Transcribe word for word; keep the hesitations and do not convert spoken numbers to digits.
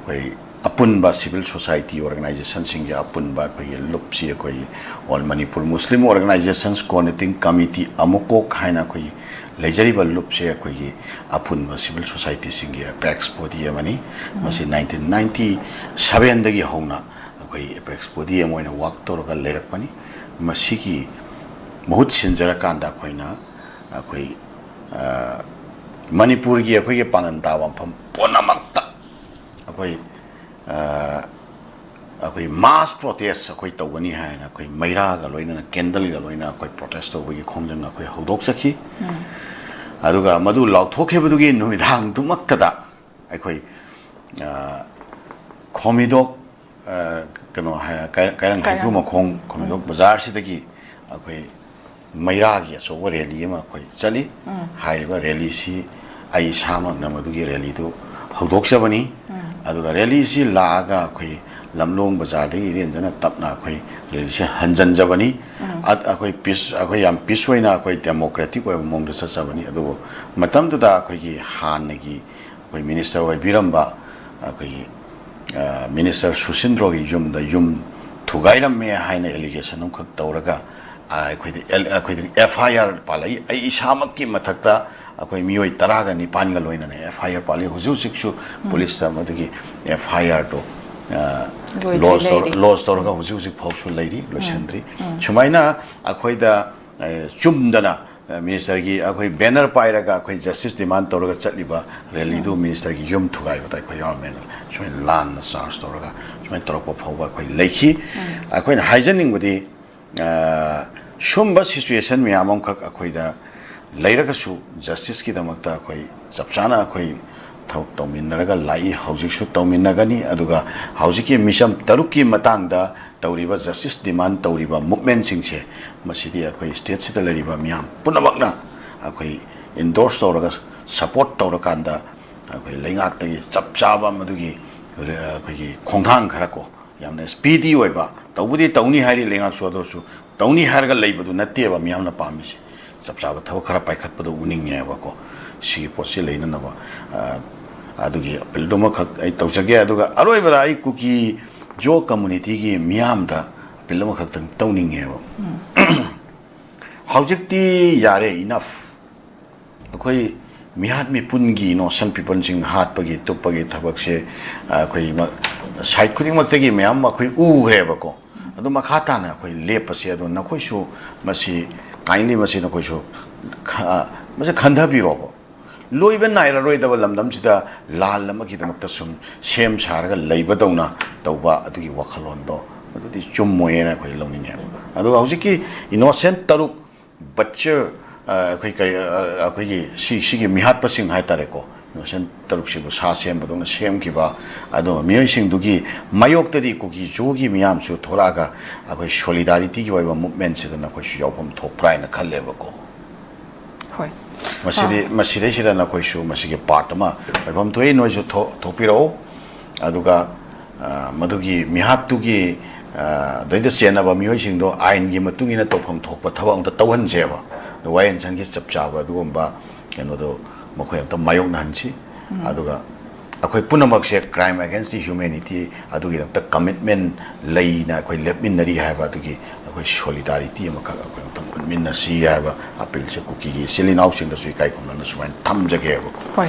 ꯑꯩꯈꯣꯏ ꯑꯄꯨꯟꯕ civil society organizationꯁꯤꯡꯒꯤ ꯑꯄꯨꯟꯕ ꯑꯩꯈꯣꯏꯒꯤ ꯂꯨꯞꯁꯤ ꯑꯩꯈꯣꯏꯒꯤ All Manipur Muslim Organizations Coordinating Committee, ꯑꯃꯨꯀꯣꯛ ꯍꯥꯏꯅ ꯑꯩꯈꯣꯏꯒꯤ ꯂꯩꯖꯔꯤꯕ ꯂꯨꯞꯁꯦ ꯑꯩꯈꯣꯏꯒꯤ ꯑꯄꯨꯟꯕ civil societyꯁꯤꯡꯒꯤ apex body ꯑꯃꯅꯤ꯫ ꯃꯁꯤ nineteen ninety sevenꯗꯒꯤ ꯍꯧꯅ ꯑꯩꯈꯣꯏ apex body ꯑꯃ ꯑꯣꯏꯅ work ꯇꯧꯔꯒ ꯂꯩꯔꯛꯄꯅꯤ꯫ ꯃꯁꯤꯒꯤ ꯃꯍꯨꯠ ꯁꯤꯟꯖꯔꯀꯥꯟꯗ ꯑꯩꯈꯣꯏꯅ ꯑꯩꯈꯣꯏ, ꯑ, ꯃꯅꯤꯄꯨꯔꯒꯤ ꯑꯩꯈꯣꯏꯒꯤ ꯄꯥꯡꯒꯜ ꯇꯥꯕ ꯃꯐꯝ ꯄꯨꯝꯅꯃꯛꯇ ꯑꯩꯈꯣꯏ, ꯑ, ꯑꯩꯈꯣꯏ mass protest ꯑꯩꯈꯣꯏ ꯇꯧꯒꯅꯤ ꯍꯥꯏꯅ ꯑꯩꯈꯣꯏ ꯃꯩꯔꯥꯒ ꯂꯣꯏꯅꯅ, candleꯒ ꯂꯣꯏꯅ ꯑꯩꯈꯣꯏ protest ꯇꯧꯕꯒꯤ ꯈꯣꯡꯖꯪ ꯑꯩꯈꯣꯏ ꯍꯧꯗꯣꯛꯆꯈꯤ꯫ ꯑꯗꯨꯒ ꯃꯗꯨ ꯂꯥꯎꯊꯣꯛꯈꯤꯕꯗꯨꯒꯤ ꯅꯨꯃꯤꯗꯥꯡꯗꯨꯃꯛꯇꯗ ꯑꯩꯈꯣꯏ, ꯑ, ꯈꯣꯃꯤꯗꯣꯛ, ꯑ, ꯀꯩꯅꯣ ꯍꯥꯏ-, ꯀꯩ-, ꯀꯩꯔꯪ ꯀꯩꯔꯪ꯫ ꯍꯩꯀ꯭ꯔꯨ ꯃꯈꯣꯡ ꯈꯣꯃꯤꯗꯣꯛ ꯕꯖꯥꯔꯁꯤꯗꯒꯤ ꯑꯩꯈꯣꯏ ꯃꯩꯔꯥꯒꯤ ꯑꯆꯧꯕ rally ꯑꯃ ꯑꯩꯈꯣꯏ ꯆꯠꯂꯤ꯫ ꯍꯥꯏꯔꯤꯕ rallyꯁꯤ ꯑꯩ ꯏꯁꯥꯃꯛꯅ ꯃꯗꯨꯒꯤ rallyꯗꯨ ꯍꯧꯗꯣꯛꯆꯕꯅꯤ꯫ ꯑꯗꯨꯒ rallyꯁꯤ ꯂꯥꯛꯑꯒ ꯑꯩꯈꯣꯏ ꯂꯝꯂꯣꯡ ꯕꯖꯥꯔꯗꯒꯤ ꯏꯔꯦꯟꯖꯅ ꯇꯞꯅ ꯑꯩꯈꯣꯏ rallyꯁꯦ ꯍꯟꯖꯟꯖꯕꯅꯤ꯫ ꯑꯠ-, ꯑꯩꯈꯣꯏ peace, ꯑꯩꯈꯣꯏ ꯌꯥꯝ peace ꯑꯣꯏꯅ ꯑꯩꯈꯣꯏ democratic ꯑꯣꯏꯕ ꯃꯑꯣꯡꯗ ꯆꯠꯆꯕꯅꯤ꯫ ꯑꯗꯨꯕꯨ ꯃꯇꯝꯗꯨꯗ ꯑꯩꯈꯣꯏꯒꯤ ꯍꯥꯟꯅꯒꯤ ꯑꯩꯈꯣꯏ minister ꯑꯣꯏꯕꯤꯔꯝꯕ ꯑꯩꯈꯣꯏꯒꯤ, ꯑ, minister ꯁꯨꯁꯤꯟꯗ꯭ꯔꯣꯒꯤ ꯌꯨꯝꯗ ꯌꯨꯝ ꯊꯨꯒꯥꯏꯔꯝꯃꯦ ꯍꯥꯏꯅ allegation ꯑꯃꯈꯛ ꯇꯧꯔꯒ, ꯑ, ꯑꯩꯈꯣꯏꯗ ꯑꯦꯜ-, ꯑꯩꯈꯣꯏꯗ F I R ꯄꯥꯜꯂꯛꯏ꯫ ꯑꯩ ꯏꯁꯥꯃꯛꯀꯤ ꯃꯊꯛꯇ ꯑꯩꯈꯣꯏ ꯃꯤꯑꯣꯏ ꯇꯔꯥꯒ ꯅꯤꯄꯥꯟꯒ ꯂꯣꯏꯅꯅ F I R ꯄꯥꯜꯂꯤ꯫ ꯍꯧꯖꯤꯛ ꯍꯧꯖꯤꯛꯁꯨ policeꯇ ꯃꯗꯨꯒꯤ F I Rꯗꯣ, ꯑ, ꯂꯣꯏꯗ꯭ꯔꯤ, lodge ꯇꯧꯔ-, ꯂꯩꯔꯤ꯫ Lodge ꯇꯧꯔꯒ ꯍꯧꯖꯤꯛ ꯍꯧꯖꯤꯛ ꯐꯥꯎꯁꯨ ꯂꯩꯔꯤ, ꯂꯣꯏꯁꯤꯟꯗ꯭ꯔꯤ꯫ ꯁꯨꯃꯥꯏꯅ ꯑꯩꯈꯣꯏꯗ, ꯑ, ꯆꯨꯝꯗꯅ, ꯑ, ministerꯒꯤ ꯑꯩꯈꯣꯏ banner ꯄꯥꯏꯔꯒ ꯑꯩꯈꯣꯏ justice demand ꯇꯧꯔꯒ ꯆꯠꯂꯤꯕ rallyꯗꯨ ministerꯒꯤ ꯌꯨꯝ ꯊꯨꯒꯥꯏꯕꯗ ꯑꯩꯈꯣꯏ ꯌꯥꯎꯔꯝꯃꯦꯅ ꯁꯨꯃꯥꯏꯅ ꯂꯥꯟꯅ charge ꯇꯧꯔꯒ ꯁꯨꯃꯥꯏꯅ ꯇꯧꯔꯛꯄ ꯐꯥꯎꯕ ꯑꯩꯈꯣꯏ ꯂꯩꯈꯤ꯫ ꯑꯩꯈꯣꯏꯅ ꯍꯥꯏꯖꯅꯤꯡꯕꯗꯤ, ꯑ, ꯁꯨꯝꯕ situation ꯃꯌꯥꯝ ꯑꯃꯈꯛ ꯑꯩꯈꯣꯏꯗ ꯂꯩꯔꯒꯁꯨ justiceꯀꯤꯗꯃꯛꯇ ꯑꯩꯈꯣꯏ ꯆꯞ ꯆꯥꯅ ꯑꯩꯈꯣꯏ ꯊꯕꯛ ꯇꯧꯃꯤꯟꯅꯔꯒ ꯂꯥꯛꯏ, ꯍꯧꯖꯤꯛꯁꯨ ꯇꯧꯃꯤꯟꯅꯒꯅꯤ꯫ ꯑꯗꯨꯒ ꯍꯧꯖꯤꯛꯀꯤ ꯃꯤꯆꯝ ꯇꯔꯨꯛꯀꯤ ꯃꯇꯥꯡꯗ ꯇꯧꯔꯤꯕ justice demand ꯇꯧꯔꯤꯕ movementꯁꯤꯡꯁꯦ, ꯃꯁꯤꯗꯤ ꯑꯩꯈꯣꯏ stateꯁꯤꯗ ꯂꯩꯔꯤꯕ ꯃꯤꯌꯥꯝ ꯄꯨꯝꯅꯃꯛꯅ ꯑꯩꯈꯣꯏ endorse ꯇꯧꯔꯒ support ꯇꯧꯔꯀꯥꯟꯗ ꯑꯩꯈꯣꯏ ꯂꯩꯉꯥꯛꯇꯒꯤ ꯆꯞ ꯆꯥꯕ ꯃꯗꯨꯒꯤ, ꯑꯩꯈꯣꯏꯒꯤ ꯈꯣꯡꯊꯥꯡ ꯈꯔ ꯀꯣ, ꯌꯥꯝꯅ speedy ꯑꯣꯏꯕ, ꯇꯧꯕꯨꯗꯤ ꯇꯧꯅꯤ ꯍꯥꯏꯔꯤ ꯂꯩꯉꯥꯛꯁꯨ, ꯑꯗꯨ ꯑꯣꯏꯔꯁꯨ ꯇꯧꯅꯤ ꯍꯥꯏꯔꯒ ꯂꯩꯕꯗꯨ ꯅꯠꯇꯦꯕ ꯃꯤꯌꯥꯝꯅ ꯄꯥꯝꯃꯤꯁꯦ꯫ ꯆꯞ ꯆꯥꯕ ꯊꯕꯛ ꯈꯔ ꯄꯥꯏꯈꯠꯄꯗꯣ ꯎꯅꯤꯡꯉꯦꯕꯀꯣ꯫ ꯁꯤꯒꯤ ꯄꯣꯠꯁꯤ ꯂꯩꯅꯅꯕ, ꯑ, ꯑꯗꯨꯒꯤ ꯑꯄꯤꯜꯗꯨꯃꯈꯛ ꯑꯩ ꯇꯧꯖꯒꯦ꯫ ꯑꯗꯨꯒ ꯑꯔꯣꯏꯕꯗ ꯑꯩ ꯀꯨꯀꯤ ꯖꯣ ꯀꯝꯃꯨꯅꯤꯇꯤꯒꯤ ꯃꯤꯌꯥꯝꯗ ꯑꯄꯤꯜ ꯑꯃꯈꯛꯇꯪ ꯇꯧꯅꯤꯡꯉꯦꯕ꯫ ꯍꯧꯖꯤꯛꯇꯤ ꯌꯥꯔꯦ, enough꯫ ꯑꯩꯈꯣꯏ ꯃꯤꯍꯥꯠ ꯃꯤꯄꯨꯟꯒꯤ ꯏꯅꯣꯁꯦꯟ ꯄꯤꯄꯜꯁꯤꯡ ꯍꯥꯠꯄꯒꯤ ꯇꯨꯞꯄꯒꯤ ꯊꯕꯛꯁꯦ ꯑꯩꯈꯣꯏ ꯁꯥꯏꯠ ꯈꯨꯗꯤꯡꯃꯛꯇꯒꯤ ꯃꯌꯥꯝ ꯑꯩꯈꯣꯏ ꯎꯈ꯭ꯔꯦꯕꯀꯣ꯫ ꯑꯗꯨ ꯃꯈꯥ ꯇꯥꯅ ꯑꯩꯈꯣꯏ ꯂꯦꯞꯄꯁꯦ꯫ ꯑꯗꯣ ꯅꯈꯣꯏꯁꯨ ꯃꯁꯤ kindly ꯃꯁꯤ ꯅꯈꯣꯏꯁꯨ ꯈ- ꯃꯁꯤ ꯈꯟꯊꯕꯤꯔꯣꯕ꯫ ꯂꯣꯏꯕ ꯅꯥꯏꯔꯔꯣꯏꯗꯕ ꯂꯝꯗꯝꯁꯤꯗ ꯂꯥꯟ ꯑꯃꯒꯤꯗꯃꯛꯇ ꯁꯨꯝ ꯁꯦꯝ ꯁꯥꯔꯒ ꯂꯩꯕꯗꯧꯅ ꯇꯧꯕ ꯑꯗꯨꯒꯤ ꯋꯥꯈꯜꯂꯣꯟꯗꯣ ꯑꯗꯨꯗꯤ ꯆꯨꯝꯃꯣꯏꯅ ꯑꯩꯈꯣꯏ ꯂꯧꯅꯤꯡꯉꯦꯕ꯫ ꯑꯗꯨꯒ ꯍꯧꯖꯤꯛꯀꯤ ꯏꯅꯣꯁꯦꯟ ꯇꯔꯨꯛ ꯕꯠꯆꯔ ꯑꯩꯈꯣꯏ ꯀꯔꯤ ꯑꯩꯈꯣꯏꯒꯤ ꯁꯤ ꯁꯤꯒꯤ ꯃꯤꯍꯥꯠꯄꯁꯤꯡ ꯍꯥꯏꯇꯥꯔꯦꯀꯣ, ꯏꯅꯣꯁꯦꯟ ꯇꯔꯨꯛꯁꯤꯕꯨ ꯁꯥ ꯁꯦꯝꯕꯗꯧꯅ ꯁꯦꯝꯈꯤꯕ ꯑꯗꯨ ꯃꯤꯑꯣꯏꯁꯤꯡꯗꯨꯒꯤ ꯃꯥꯌꯣꯛꯇꯗꯤ ꯀꯨꯀꯤ ꯖꯣꯒꯤ ꯃꯤꯌꯥꯝꯁꯨ ꯊꯣꯛꯂꯛꯑꯒ ꯑꯩꯈꯣꯏ ꯁꯣꯂꯤꯗꯥꯔꯤꯇꯤꯒꯤ ꯑꯣꯏꯕ ꯃꯨꯞꯃꯦꯟꯁꯤꯗ ꯅꯈꯣꯏꯁꯨ ꯌꯥꯎꯐꯝ ꯊꯣꯛꯄ꯭ꯔꯥ ꯍꯥꯏꯅ ꯈꯜꯂꯦꯕꯀꯣ꯫ ꯍꯣꯏ꯫ ꯃꯁꯤꯗꯤ ꯃꯁꯤꯗꯩꯁꯤꯗ ꯅꯈꯣꯏꯁꯨ ꯃꯁꯤꯒꯤ ꯄꯥꯔꯠ ꯑꯃ ꯑꯣꯏꯐꯝ ꯊꯣꯛꯏ꯫ ꯅꯣꯏꯁꯨ ꯊꯣꯛ- ꯊꯣꯛꯄꯤꯔꯛꯎ꯫ ꯑꯗꯨꯒ ꯃꯗꯨꯒꯤ ꯃꯤꯍꯥꯠꯇꯨꯒꯤ ꯑꯗꯩꯗ ꯆꯦꯟꯅꯕ ꯃꯤꯑꯣꯏꯁꯤꯡꯗꯣ ꯑꯥꯏꯟꯒꯤ ꯃꯇꯨꯡ ꯏꯟꯅ ꯇꯧꯐꯝ ꯊꯣꯛꯄ ꯊꯕꯛ ꯑꯝꯇ ꯇꯧꯍꯟꯁꯦꯕ꯫ ꯑꯗꯣ ꯋꯥꯌꯦꯜ ꯁꯪꯒꯤ ꯆꯞ ꯆꯥꯕ ꯑꯗꯨꯒꯨꯝꯕ ꯀꯩꯅꯣꯗꯣ ꯃꯈꯣꯏ ꯑꯝꯇ ꯃꯥꯌꯣꯛꯅꯍꯟꯁꯤ꯫ ꯑꯗꯨꯒ ꯑꯩꯈꯣꯏ ꯄꯨꯝꯅꯃꯛꯁꯦ crime against the humanity ꯑꯗꯨꯒꯤꯗꯃꯛꯇ ꯀꯃꯤꯠꯃꯦꯟ ꯂꯩꯅ ꯑꯩꯈꯣꯏ ꯂꯦꯞꯃꯤꯟꯅꯔꯤ ꯍꯥꯏꯕ ꯑꯗꯨꯒꯤ ꯑꯩꯈꯣꯏ ꯁꯣꯂꯤꯗꯥꯔꯤꯇꯤ ꯑꯃꯈꯛ ꯑꯩꯈꯣꯏ ꯑꯃꯨꯛꯇꯪ ꯎꯠꯃꯤꯟꯅꯁꯤ ꯍꯥꯏꯕ ꯑꯄꯤꯜꯁꯦ ꯀꯨꯀꯤꯒꯤ ꯏꯆꯤꯜ ꯏꯅꯥꯎꯁꯤꯡꯗꯁꯨ ꯏꯀꯥꯏ ꯈꯨꯝꯅꯅ ꯁꯨꯃꯥꯏꯅ ꯊꯝꯖꯒꯦꯕꯀꯣ꯫ ꯍꯣꯏ꯫